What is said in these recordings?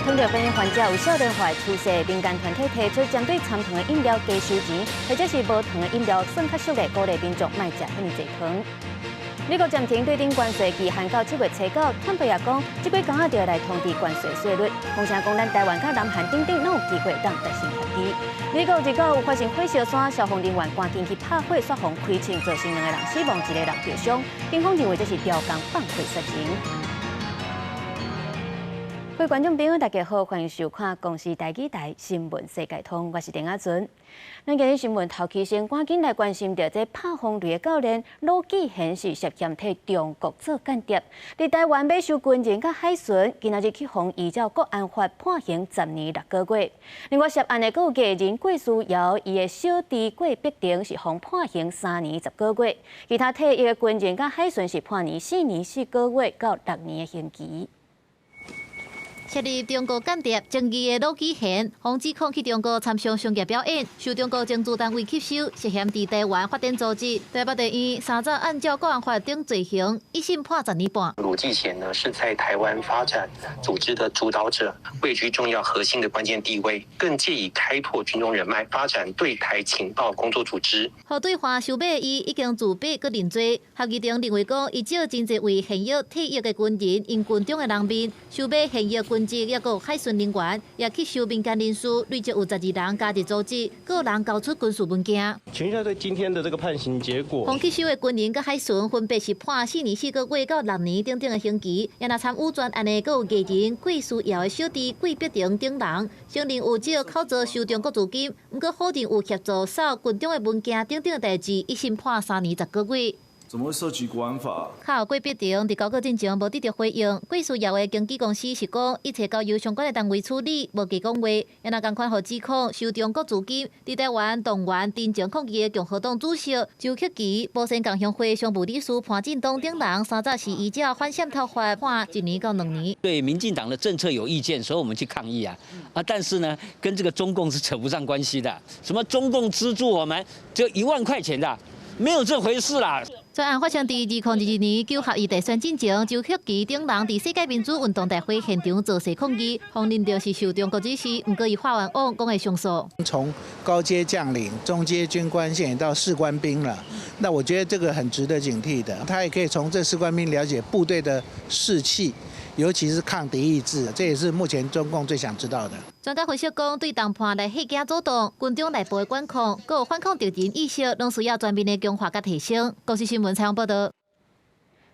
糖尿病患者有少年化趨勢，民間團體提出針對摻糖的飲料加收錢，或者是無糖的飲料算較俗的，鼓勵民眾莫食遐爾濟糖。美國暫停對頂關稅期限到7月初9，川普也講，這幾工仔就會來通知關稅稅率。風聲講，咱台灣佮南韓等等攏有機會當達成協議。美國日九有發生火燒山，消防人員趕緊去拍火，煞予開槍，造成兩个人死亡，一个人受傷。警方認為這是刁工放火殺人。各位觀眾朋友，大家好，歡迎收看公視台語台新聞世界通，我是鄧阿純。咱今日新聞頭起先，趕緊來關心著這拍風雷的教練魯繼賢是涉嫌替中國做間諜，佇台灣買收軍人佮海巡，今仔日去予依照國安法判刑10年6個月。另外涉案的閣有藝人郭書瑤，伊的小弟郭碧婷是予判刑3年10個月，其他退役的軍人佮海巡是判年4年4個月到6年的刑期。涉入中國間諜爭議的魯繼賢，予指控去中國參詳商業表演，受中國情資單位吸收，涉嫌佇台灣發展組織。台北地院三早按照國安法等罪行，一審判10年半。魯繼賢呢，是在台灣發展組織的主導者，位居重要核心的關鍵地位，更借以開拓軍中人脈，發展對台情報工作組織。予對岸收買伊已經自白閣認罪，合議庭認為講，伊借真濟位現役退役的軍人，用軍中的人面收買現役軍職，抑閣有海巡人員，也吸收民間人士，累計有12人加入組織，閣有人交出軍事文件。請問一下，對今天的這個判刑結果，予吸收的軍人佮海巡分別是判4年4個月到6年等等的刑期，也若參與專案的閣有藝人郭書瑤的小弟郭碧婷等人，承認有借口做收中國資金，毋過否認有協助掃軍中的文件等等的代誌，一審判3年10個月。怎麼會涉及國安法？較後郭碧婷佇交稿進前無得著回應，郭書瑤的經紀公司是講一切交由相關的單位處理，無加講話。也若仝款予指控收中國資金，佇台灣動員陳情抗議的共和黨主席周克奇、寶山共鄉會常務理事潘進東等人，三早是依照反滲透法判1年到2年。對民進黨的政策有意見，所以我們去抗議啊！啊，但是呢，跟這個中共是扯不上關係的。什麼中共資助我們就1萬塊錢的，沒有這回事啦。專案發生佇2022年九合一大選進前，周克奇等人佇世界民主運動大會現場造勢抗議，予認著是受中國指示，毋過伊發願往講會上訴。從高階將領、中階軍官，現在到士官兵了，那我覺得這個很值得警惕的。他也可以從這士官兵了解部隊的士氣，尤其是抗敵意志，這也是目前中共最想知道的。專家分析講，對談判來嚇驚阻擋軍中內部的管控，閣有反抗敵人意識，攏需要全面的強化佮提升。公視新聞採訪報導。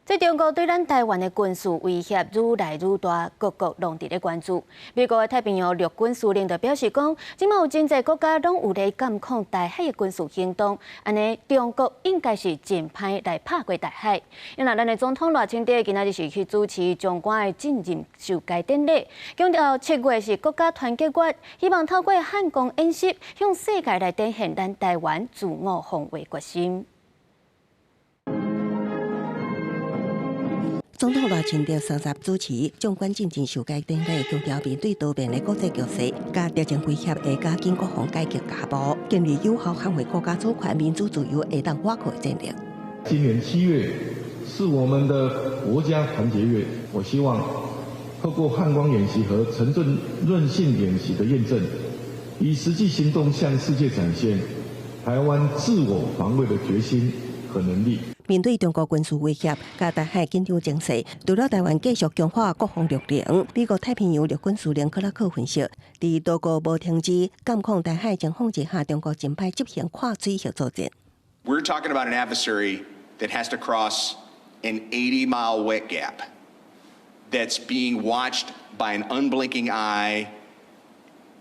這中國對咱台灣的軍事威脅愈來愈大，各國攏佇咧關注。美國的太平洋陸軍司令就表示講，這馬有真濟國家攏有咧監控台海的軍事行動，按呢中國應該是真歹來拍過台海。因為咱的總統賴清德今仔日是去主持將官的晉任受階典禮，強調7月是國家團結月，希望透過漢光演習向世界來展現咱台灣自我防衛決心。總統賴清德三十主持將官晉任受階典禮，強調面對多變的國際局勢，佮敵情威脅，會加緊國防改革腳步，建立有效捍衛國家主權、民主自由、會當倚靠的戰略。今年7月是我們的國家團結月，我希望透過漢光演習和城鎮韌性演習的驗證，以實際行動向世界展現台灣自我防衛的決心和能力。面對中國軍事威脅，佮台海緊張情勢，除了台灣繼續強化國防力量，美國太平洋陸軍司令克拉克分析，佇多國無停止監控台海情況之下，中國真歹執行跨水域作戰。 We're talking about an adversary that has to cross an 80-mile wet gap that's being watched by an unblinking eye,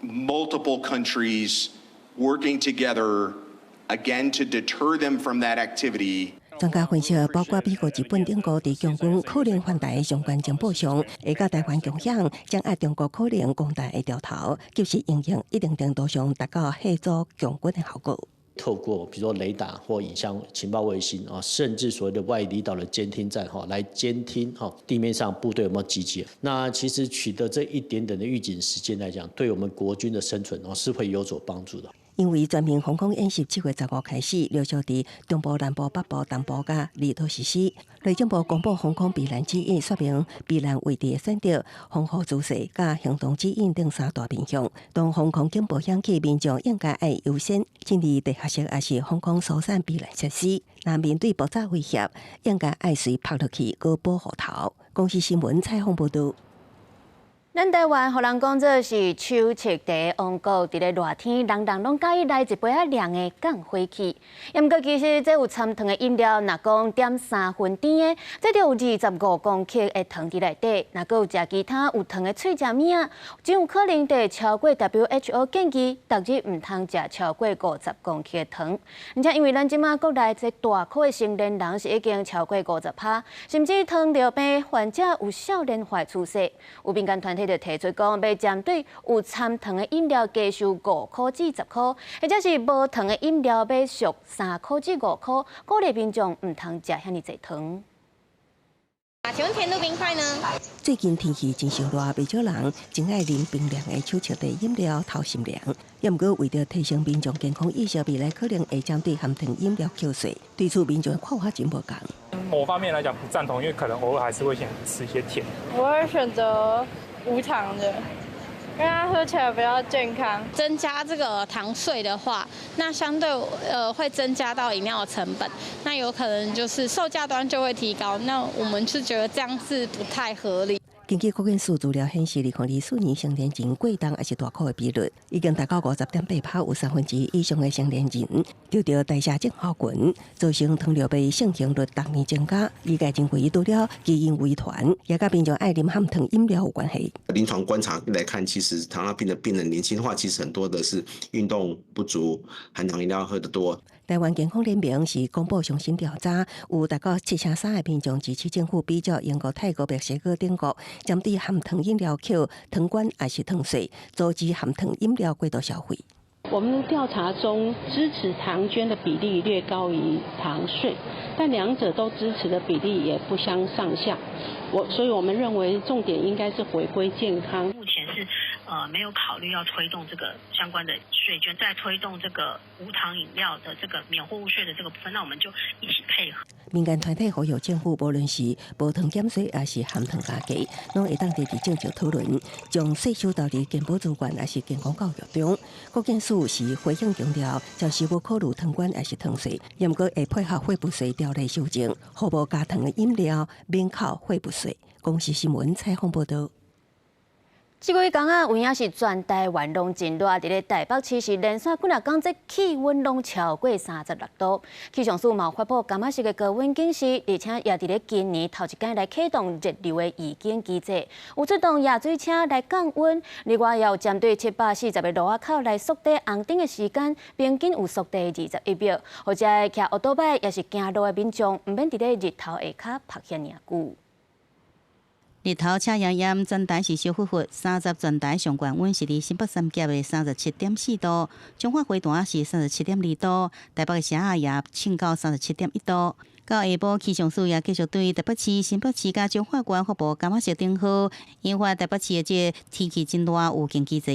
multiple countries working together again to deter them from that activity. 專家分析，包括美國、日本等國佇共軍可能犯台的相關情報上，會佮台灣共享，掌握中國可能攻台的調頭，及時應用，一定程度上達到嚇阻共軍的效果。透過比如說雷達或影像情報衛星啊，甚至所謂的外離島的監聽站哈，來監聽哈地面上部隊有沒有集結。那其實取得這一點點的預警時間來講，對我們國軍的生存哦是會有所幫助的。因為全面防空演習7月15開始，陸續佇中部、南部、北部、東部佮離島實施。內政部公布防空避難指引，說明避難位置的選擇、防護姿勢佮行動指引等三大面向。當防空警報響起，民眾應該愛優先進入地下室，抑是防空疏散避難設施。若面對爆炸威脅，應該愛隨趴落去，閣保護頭。公視新聞採訪報導。咱台灣予人講做是手粟茶王國，佇咧熱天，人人攏佮意來一杯仔涼的降火氣。毋過其實這有摻糖的飲料，若講點3分甜的，這就有25公克的糖佇內底。若閣有食其他有糖的脆食物仔，真有可能會超過 WHO 建議，逐日毋通食超過50公克的糖。而且因為咱這馬國內這大箍的成年人是已經超過50%，甚至糖尿病患者有少年化趨勢。有民間團體就提出講，欲針對有摻糖的飲料加收5塊至10塊，或者是無糖的飲料欲俗3塊至5塊，鼓勵民眾毋通食遐爾濟糖。請問甜度冰塊呢？最近天氣真燒熱，袂少人真愛啉冰涼的手粟茶飲料透心涼。也毋過為著提升民眾健康意識，未來可能會針對含糖飲料扣稅。對此民眾的看法真無仝。某方面來講不贊同，因為可能偶爾還是會想吃一些甜。我會選擇無糖的，因為它喝起來比較健康。增加這個糖稅的話，那相對會增加到飲料的成本，那有可能就是售價端就會提高。那我們是覺得這樣是不太合理。根據國健署資料顯示，2024年成年人過重抑是大箍的比率已經達到50.8%，有1/3以上的成年人得著代謝症候群，造成糖尿病盛行率逐年增加。醫界認為除了基因遺傳，也佮民眾愛啉含糖飲料有關係。臨床觀察來看，其實糖尿病的病人年輕化，其實很多的是運動不足，含糖飲料喝得多。台灣健康聯盟是公布上新調查，有達到73%的民眾支持政府比照英國、泰國、墨西哥等國，針對含糖飲料扣糖關抑是糖稅，阻止含糖飲料過度消費。我們調查中支持糖捐的比例略高於糖稅，但兩者都支持的比例也不相上下。所以我們認為重點應該是回歸健康。目前是沒有考慮要推動這個相關的稅捐，在推動這個無糖飲料的這個免貨物稅的這個部分，那我們就一起配合。民間團體呼籲政府，無論是無糖減稅，抑是含糖加價，攏會當佇政策討論，將稅收投佇健保資源，抑是健康教育中。國健署是回應強調，暫時無考慮糖關抑是糖稅，毋過會配合貨物稅條例修正，予無加糖的飲料免扣貨物稅。公視新聞採訪報導。這幾工啊，有影是全台灣攏真熱，佇咧台北市是連續幾若工，這氣溫攏超過36度。氣象署嘛發布柑仔色的高溫警示，而且也佇咧今年頭一擺來啟動熱流的預警機制，有出動壓水車來降溫。另外，也有針對740個路仔口來縮短紅燈的時間，平均有縮短21秒。予遮騎歐多擺抑是行路的民眾，毋免佇咧日頭下跤曝遐爾久。日頭赤炎炎，全台是燒煜煜。30全台上懸溫是佇新北三峽的37.4度，彰化花壇是37.2度，台北的社仔也衝到37.1度。到下晡，氣象署也繼續對台北市、新北市佮彰化縣發布柑仔色燈號，引發台北市的這個天氣真熱預警機制。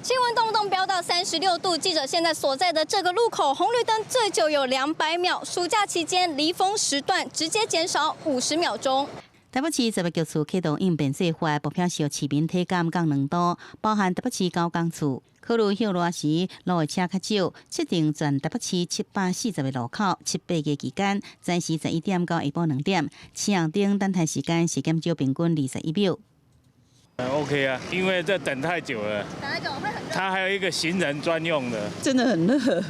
氣溫動不動飆到36度，記者現在所在的這個路口，紅綠燈最久有200秒。暑假期間離峰時段直接減少50秒鐘。台北市疾疫局處啟動應變計劃，目標是市民體感降2度，包含台北市九江處。考慮歇熱時路的車較少，設定全台北市740個路口，七八月期間，早時11點到下晡2點，青紅燈等待時間是減少平均21秒。 OK 啊，因為這等太久了，等太久會很熱。它還有一個行人專用的，真的很熱，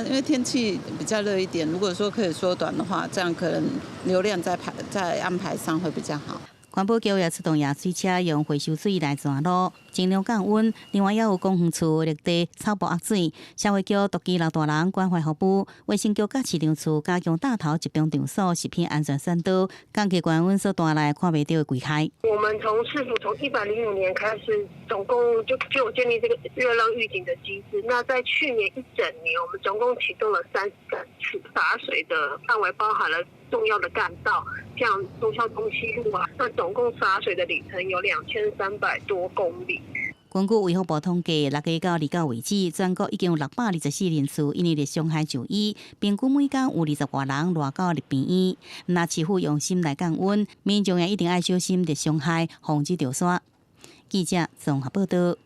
因為天氣比較熱一點。如果說可以縮短的話，這樣可能流量在安排上會比較好。環保局也出動壓水車，用回收水來鑽路，盡量降溫。另外，也有公園處綠地草埔壓水，社會局獨居老大人關懷服務，衛生局佮市場處加強大頭集中場所食品安全宣導，降低高溫所帶來看袂著的危害。我們從市府從105年開始，總共就有建立這個熱浪預警的機制。那在去年一整年，我們總共啟動了33次灑水的範圍，包含了重要的幹道，像忠孝東西路啊，那總共灑水的里程有2300多公里。根據衛福部統計，6月到29為止，全國已經有624人次因為熱傷害就醫，平均每工有20外人賴到入病院。若市府用心來降溫，民眾也一定愛小心熱傷害，防止著沙。記者綜合報道。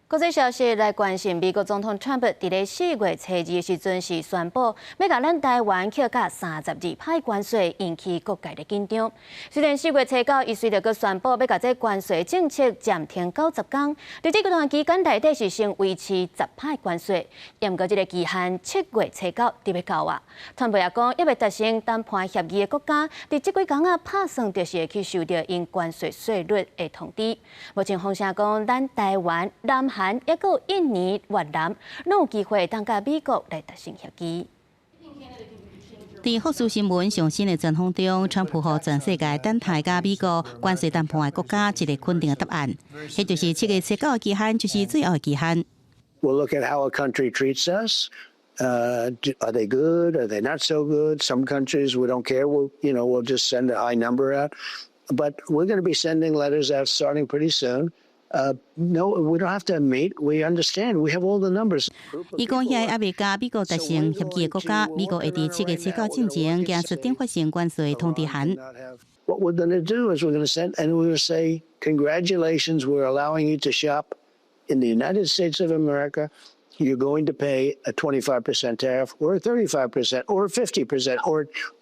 國際消息來關心，美國總統川普佇咧4月初2的時陣是宣布，欲共咱台灣課佮32%關稅，引起各界的緊張。雖然4月初9，伊隨著閣宣布欲共這關稅政策暫停90工，佇這段期間內底是先維持10%關稅，毋過這个期限7月初9就欲到啊。川普也講，猶未達成談判協議的國家，佇這幾工仔拍算就是會去收著𪜶關稅稅率的通知。目前風聲講，咱台灣、南韓，抑閣有印尼、越南，攏有機會當佮美國來達成協議。佇福斯新聞上新的專訪中，川普予全世界等待佮美國關稅談判的國家一个肯定的答案，彼就是7月初9的期限，就是最後的期限。 We'll look at how a country treats us. Are they good? Are they not so good? Some countries we don't care. We'll just send a high number out. But we're going to be sending letters out starting pretty soon. No, we don't have to meet. We understand. We have all the numbers. 伊講遐猶未佮美國達成協議的國家，美國會佇7月初9進前寄出懲罰性關稅通知函。 What we're going to do is we're going to send and we're going to say, congratulations, we're allowing you to shop in the United States of America. You're going to pay a 25% tariff or a 35% or 50%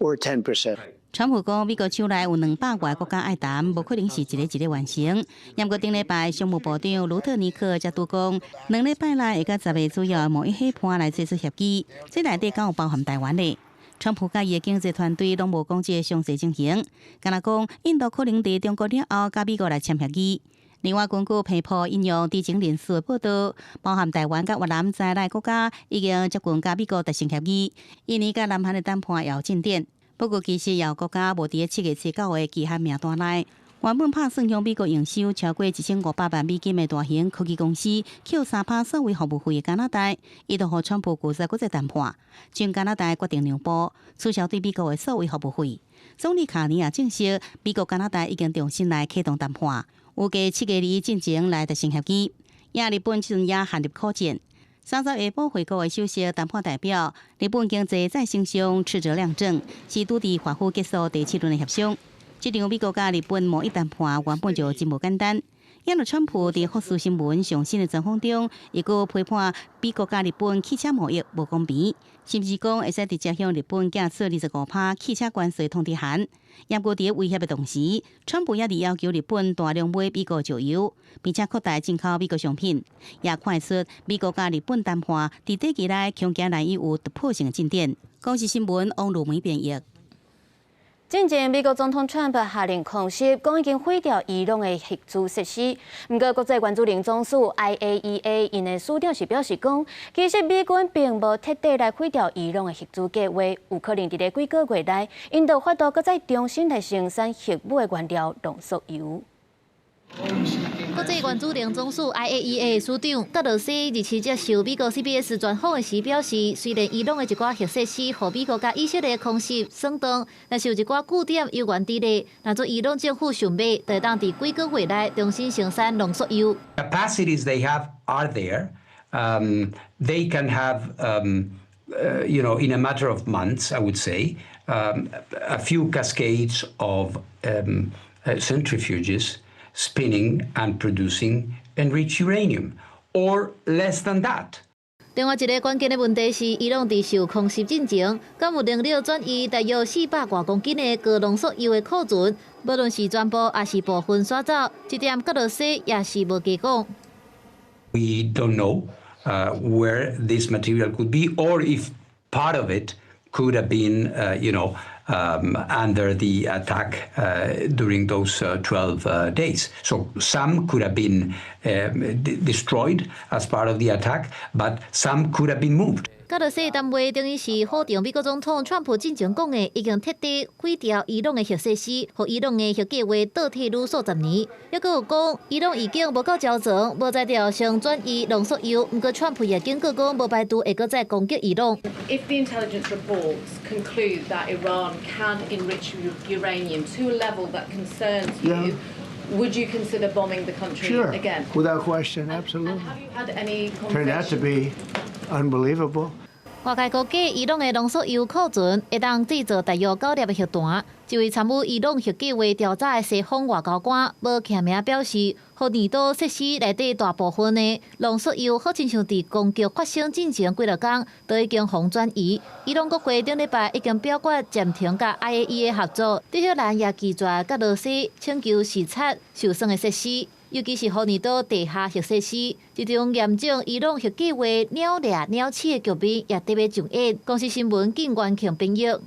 or 10%. 川普講，美國手內有200外個國家愛談，無可能是一个一个完成。毋過頂禮拜，商務部長盧特尼克才拄講，2禮拜內會佮10个主要貿易夥伴來做出協議，這內底敢有包含台灣的。川普佮伊的經濟團隊攏無講這個詳細情形，干焦講印度可能佇中國了後佮美國來簽協議。另外，根據彭博引用知情人士的報道，包含台灣佮越南在內國家已經接近佮美國達成協議，印尼佮南韓的談判也有進展。不過，其實也有國家無佇咧7月初9的期限名單內。原本拍算向美國營收超過1500萬美金的大型科技公司，扣3%所謂服務費的加拿大，伊就予川普拒絕閣再談判，將加拿大決定讓步，取消對美國的所謂服務費。總理卡尼也證實，美國加拿大已經重新來啟動談判，預計7月2進前來達成協議。也日本這陣也陷入苦戰。30下晡回國的首席談判代表，日本經濟再生相赤澤亮正，是拄佇華府結束第七輪的協商。這場美國佮日本貿易談判原本就真無簡單。因為川普佇福斯新聞上新的專訪中，伊閣批判美國佮日本汽車貿易無公平，甚至講會使直接向日本寄出25%汽車關稅通知函。毋過佇威脅的同時，川普也佇要求日本大量買美國石油，並且擴大進口美國商品，也看出美國佮日本談判佇短期內恐驚難以有突破性的進展。公視新聞王如梅編譯。進前，美國總統川普下令空襲，講已經毀掉伊朗的核子設施。毋過，國際原子能總署 IAEA 𪜶的署長是表示講，其實美軍並無徹底來毀掉伊朗的核子計劃，有可能佇咧幾個月內，𪜶就有法度閣再重新來生產核武的原料濃縮鈾。國際原子能總署 IAEA 署長格羅西27接受美國 CBS 專訪的時表示，雖然伊朗的一寡核設施予美國佮以色列空襲損斷，但是有一寡據點猶原佇咧。若做伊朗政府想欲，就會當佇幾個月內重新生產濃縮鈾。 Capacities they have are there. They can have, in a matter of months, I would say, a few cascades of centrifuges spinning and producing enriched uranium, or less than that. 另外一个關鍵的問題是，伊朗佇受空襲進前，敢有能力轉移大約400外公斤的高濃縮鈾的庫存？無論是全部抑是部分徙走，這點格羅西也是無加講。 We don't know where this material could be, or if part of it could have been under the attack during those 12 days. So some could have been destroyed as part of the attack, but some could have been moved. 格羅西談話等於是否定美國總統川普進前講的，已經徹底毀掉伊朗的核設施，予伊朗的核計劃倒退嚕數十年。抑閣有講，伊朗已經無夠焦層，無才調先轉移濃縮鈾。毋過川普也警告講，無排除會閣再攻擊伊朗。 If the intelligence reports conclude that Iran can enrich uranium to a level that concerns you, Would you consider bombing the country Sure. again? Without question, absolutely. Have you had any Turned out to be unbelievable. 外界估計，伊朗的濃縮鈾庫存會當製造大約9粒的核彈。這位參與伊朗核計劃調查的西方外交官無記名表示，核彈島設施內底大部分的濃縮鈾好親像佇攻擊發生進前幾落工，都已經予轉移。伊朗國會頂禮拜已經表決暫停佮 IAEA 合作，德黑蘭也拒絕佮羅西請求視察受損的設施。尤其是福爾島地下核設施，這場嚴重伊朗核計劃鳥掠鳥鼠的局面也得欲上演。公視新聞靳元慶編譯。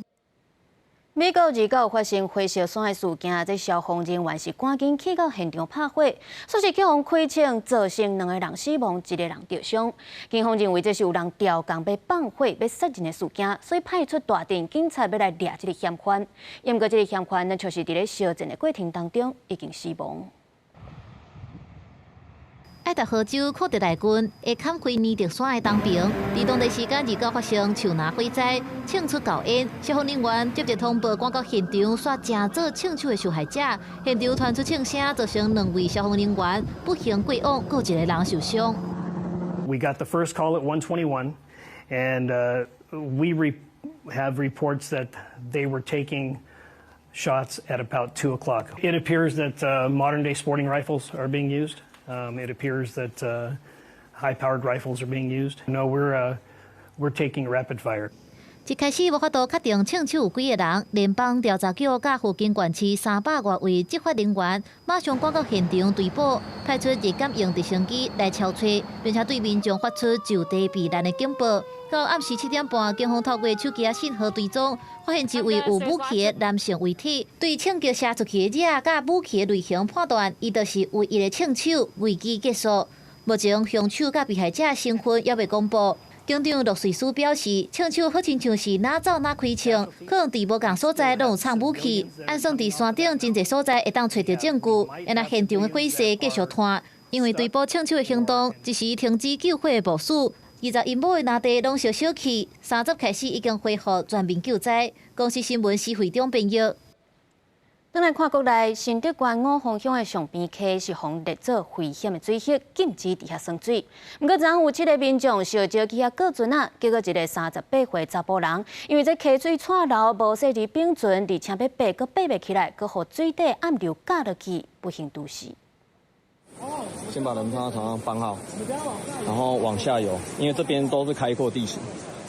美國29發生火燒山的事件，這消防人員是趕緊去到現場拍火，煞是去予開槍，造成兩個人死亡，一個人著傷。警方認為這是有人調工欲放火欲殺人的事件，所以派出大隊警察欲來掠這個嫌犯。毋過這個嫌犯呢，卻是佇咧相戰的過程當中已經死亡。愛達荷州庫德萊郡會坎奎尼特山的東邊，佇當地時間29發生樹林火災，衝出厚煙。消防人員接到通報，趕到現場，煞成做槍手的受害者。現場傳出槍聲，造成兩位消防人員不幸過往，閣一個人受傷。 We got the first call at 1:21, and we have reports that they were taking shots at about 2 o'clock. It appears that modern day sporting rifles are being used. It appears that high-powered rifles are being used. No, we're taking rapid fire. 一開始無法度確定槍手有幾個人，聯邦調查局佮附近縣市300外位執法人員馬上趕到現場追捕，派出熱感應直升機來搜查，並且對民眾發出就地避難的警報。到暗時7點半，警方透過手機信號追蹤，發現一位有武器的男性遺體。對槍擊射出去的物佮武器的類型判斷，伊就是唯一的槍手。危機結束。目前兇手佮被害者身份猶未公布。警長羅瑞斯表示，槍手好親像是哪走哪開槍，可能佇無仝所在攏有藏武器。按算佇山頂真濟所在會當揣著證據，然後現場的火勢繼續湠，因為追捕槍手的行動一時停止救火的部署。21畝的林地攏燒燒去，30開始已經恢復全面救災。公視新聞施惠中編譯。轉來看國內，新竹縣五峰鄉的上邊溪是予列做危險的水域，禁止佇遐耍水。毋過，昨昏有七个民眾相招去遐過船仔，結果一个38歲查埔人，因為這溪水掣流，無設置冰船，而且欲爬閣爬袂起來，閣予水底暗流咬落去，不幸瀆死。先把人放到船上綁好，然後往下游，因為這邊都是開闊地形，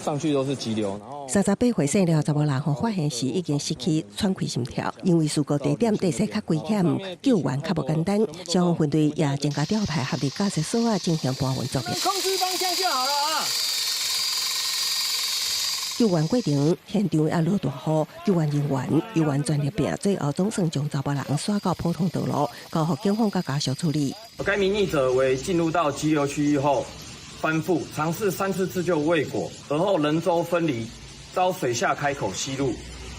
上去都是急流。38歲姓廖查某人，予發現時已經失去喘氣心跳，因為事故地點地勢較危險，救援較無簡單。消防分隊也增加調派合力駕駛索仔進行搬運作業。控制方向就好了啊！救援過程現場也落大雨，救援人員猶原全力拼，最後總算將查某人徙到普通道路，交予警方佮家屬處理。該名溺者為進入到急流區域後翻覆，嘗試三次自救未果，而後人舟分離，遭水下開口吸入。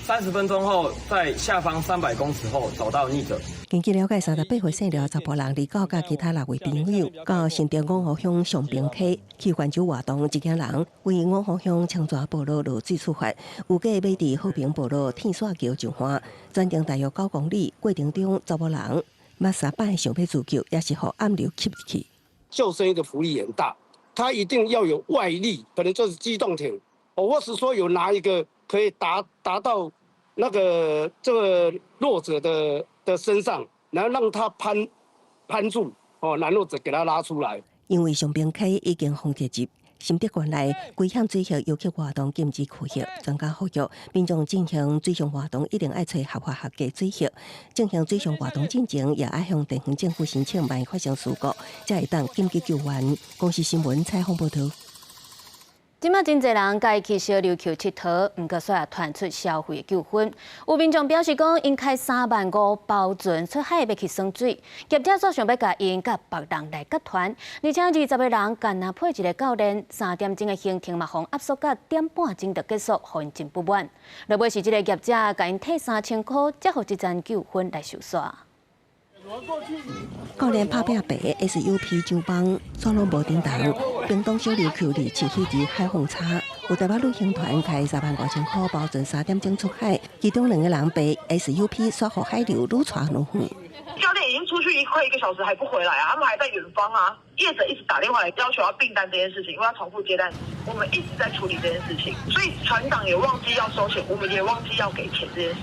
30分鐘後，在下方300公尺後找到溺者。根據了解，38歲姓廖查埔人29佮其他六位朋友到新竹五湖鄉上爿溪去泛舟活動，一行人為五湖鄉清泉部落落水出發，預計欲佇和平部落天線橋上岸，全程大約9公里。過程中，查某人捌三擺想欲自救，也是予暗流吸入去。救生衣的浮力很大，它一定要有外力，可能就是機動艇，或是說有拿一個可以達到那個這個弱者的身上，然後讓他攀住，哦，然後者給他拉出來。因為上爿溪已經封鐵閘，新竹縣內危險水域遊客活動禁止區域，專家呼籲民眾進行水上活動一定愛揣合法合規水域。進行水上活動進前，也愛向地方政府申請，萬一發生事故，才會當緊急救援。公視新聞採訪報導。這馬真濟人佮意去小琉球𨑨迌，毋過煞也傳出消費糾紛。有民眾表示講，𪜶開3萬5包船出海欲去耍水，業者煞想欲共𪜶佮別人來結團，而且20個人干焦配一个教練，3點鐘的行程嘛，予壓縮到點半鐘就結束，予𪜶真不滿。落尾是這个業者共𪜶退3000箍，才予這樁糾紛來收煞。教練拍拚爬 SUP 槳枋，煞攏無振動。屏東小琉球27彼海況差，有台北旅行團開3萬5千箍包船3點鐘出海，其中兩個人爬 SUP 煞予海流愈帶愈遠。教練已經出出去快一個小時還不回來啊，他們還在遠方啊。業者一直打電話來要求要併單這件事情，因為要重複接單，我們一直在處理這件事情，所以船長也忘記要收錢，我們也忘記要給錢這件事。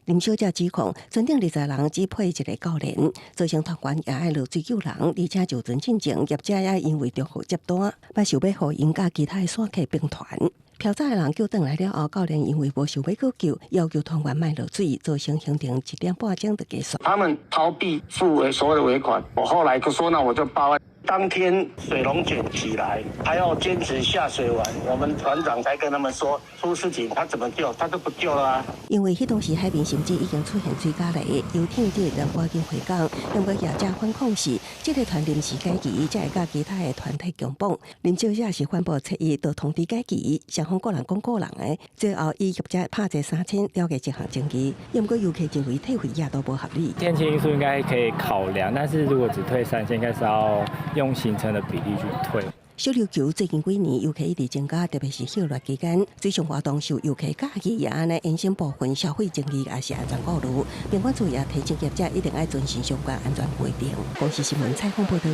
林小姐指控，船頂20人只配一個教練，造成團員也愛落水救人，而且就船進前，業者也因為重複接單，捌想欲予𪜶佮其他的散客併團。飄走的人救轉來了後，教練因為無想欲閣救，要求團員莫落水，造成行程一點半鐘就結束。他們逃避付所謂的尾款，我後來說，那我就報案。當天水龍捲起來，還要堅持下水完，我們船長才跟他們說出事情，他怎麼救，他都不救了啊。因為彼當時海面甚至已經出現水膠泥，遊艇佇人趕緊回港，毋過業者反控是，這個團臨時改期，才會佮其他的團體共綁。林小姐是反駁七一就通知改期，雙方各人講各人的，最後以業者拍這3000了結這項爭議。毋過遊客認為退費也都無合理。天氣因素應該可以考量，但是如果只退3000，應該是要用行程的比例去退。小琉球最近幾年遊客一直增加，特別是暑熱期間，水上活動受遊客佮意，也按呢衍生部分消費爭議，也是安全顧慮。賓館處也提醒業者一定愛遵守相關安全規定。公視新聞採訪報導。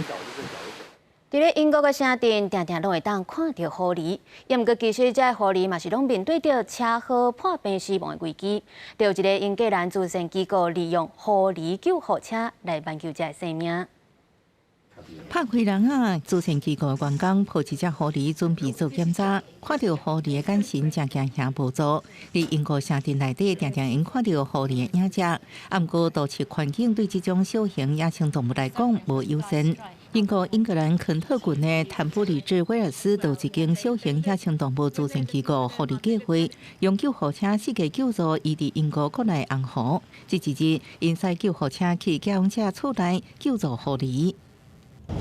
佇咧英國的城鎮，定定攏會當看著狐狸。毋過其實這狐狸嘛是攏面對著車禍破病死亡的危機。就有一个英格蘭慈善機構利用狐狸救護車來挽救這个生命。拍開人啊！慈善機構的員工抱一隻狐狸準備做檢查，看著狐狸的眼神誠驚嚇無助。佇英國城鎮內底，定定會看著狐狸的影子。啊，毋過都市環境對這種小型野生動物來講無友善。英國英格蘭肯特郡的坦布里治威爾斯，就一間小型野生動物慈善機構狐狸計劃，用救護車四界救助伊佇英國國內紅狐。這一日，𪜶駛救護車去寄養者厝內救助狐狸。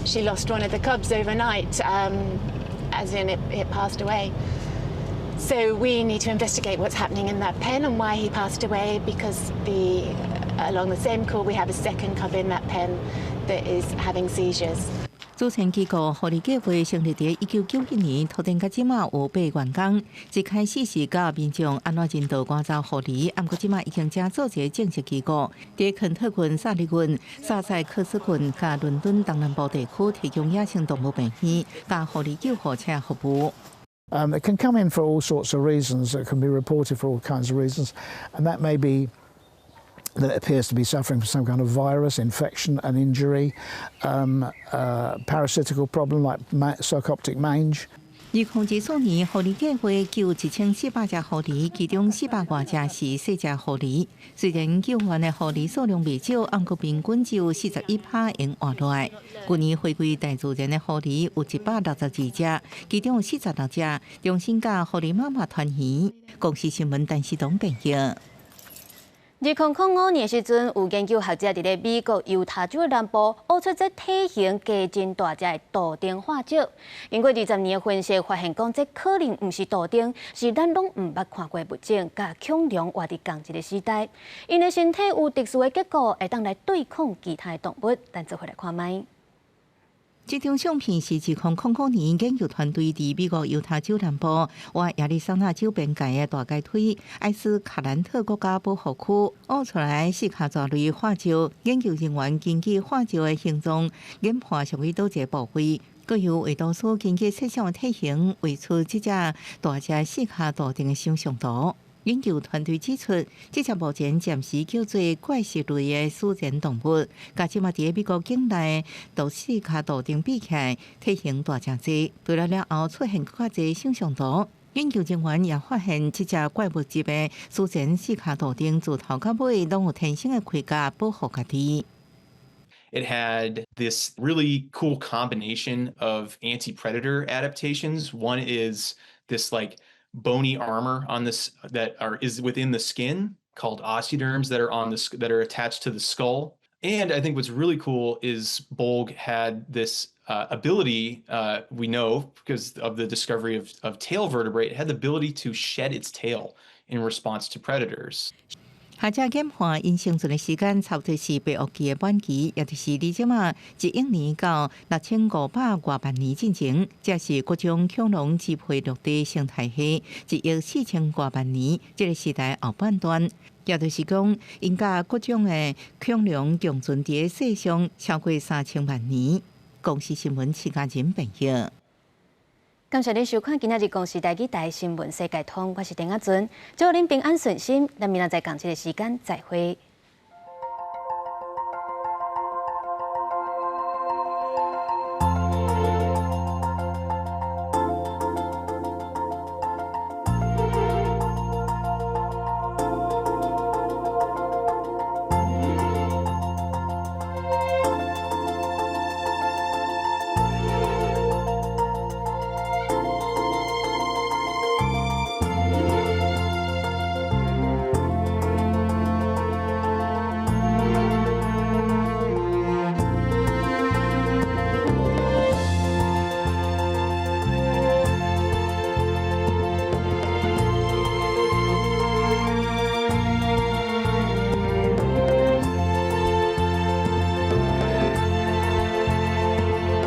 She lost one of the cubs overnight, as in it passed away. So we need to investigate what's happening in that pen and why he passed away because along the same call we have a second cub in that pen that is having seizures. 慈善機構狐狸計劃成立佇1991年，推展到這馬有八員工。一開始是教民眾按怎認著趕走狐狸，毋過這馬已經成做一个正式機構。佇肯特郡、薩里郡、薩塞克斯郡佮倫敦東南部地區提供野生動物病院佮狐狸救護車服務。 It can come in for all sorts of reasons. It can be reported for all kinds of reasons, and that may be that it appears to be suffering from some kind of virus, infection, an injury, parasitical problem like sarcoptic mange. 2024年，狐狸計劃救1400隻狐狸，其中400外隻是細隻狐狸。雖然救援的狐狸數量袂少，毋過平均只有41%會活落來。去年回歸大自然的狐狸有162隻，其中46隻重新佮狐狸媽媽團圓。公視新聞陳世東編譯。2005年時陣，有研究學者佇咧美國猶他州的南部挖出這體型加真大隻的豆丁化石。經過20年的分析，發現講這可能毋是豆丁，是咱攏毋捌看過的物種，佮恐龍活佇仝一个時代。𪜶的身體有特殊的結構，會當來對抗其他的動物。咱做伙來看覓。這張相片是2000年研究團隊佇美國猶他州南部倚亞利桑那州邊界的大街推埃斯卡蘭特國家保護區挖出來四跤蛇類化石。研究人員根據化石的形狀研判屬於佗一个部位，閣由畫圖師根據細小的體型畫出這隻大隻四跤豆丁的想象圖。研究團隊指出，這隻目前暫時叫做怪獸類的史前動物，佮這馬佇美國境內的四跤豆丁比起來，體型大誠濟。除了了後出現閣較濟想象圖，研究人員也發現這隻怪物級的史前四跤豆丁自頭到尾攏有天生的盔甲保護家己。 It had this really cool combination of anti-predator adaptations. One is this like bony armor on this that are is within the skin called osteoderms that are attached to the skull. And I think what's really cool is Bolg had this ability, we know because of the discovery of tail vertebrae, it had the ability to shed its tail in response to predators. 學者研判，𪜶生存的時間差不多是白堊紀的晚期，也就是離這馬1億年到6500外萬年進前。這是各種恐龍支配陸地生態系1億4000外萬年這个時代後半段。也就是講，𪜶佮各種的恐龍共存佇世上超過3000萬年。公視新聞徐家仁編譯。感謝你收看今仔日公視台語台新聞世界通，我是鄧阿尊，祝恁平安順心，咱明仔載仝這个時間再會。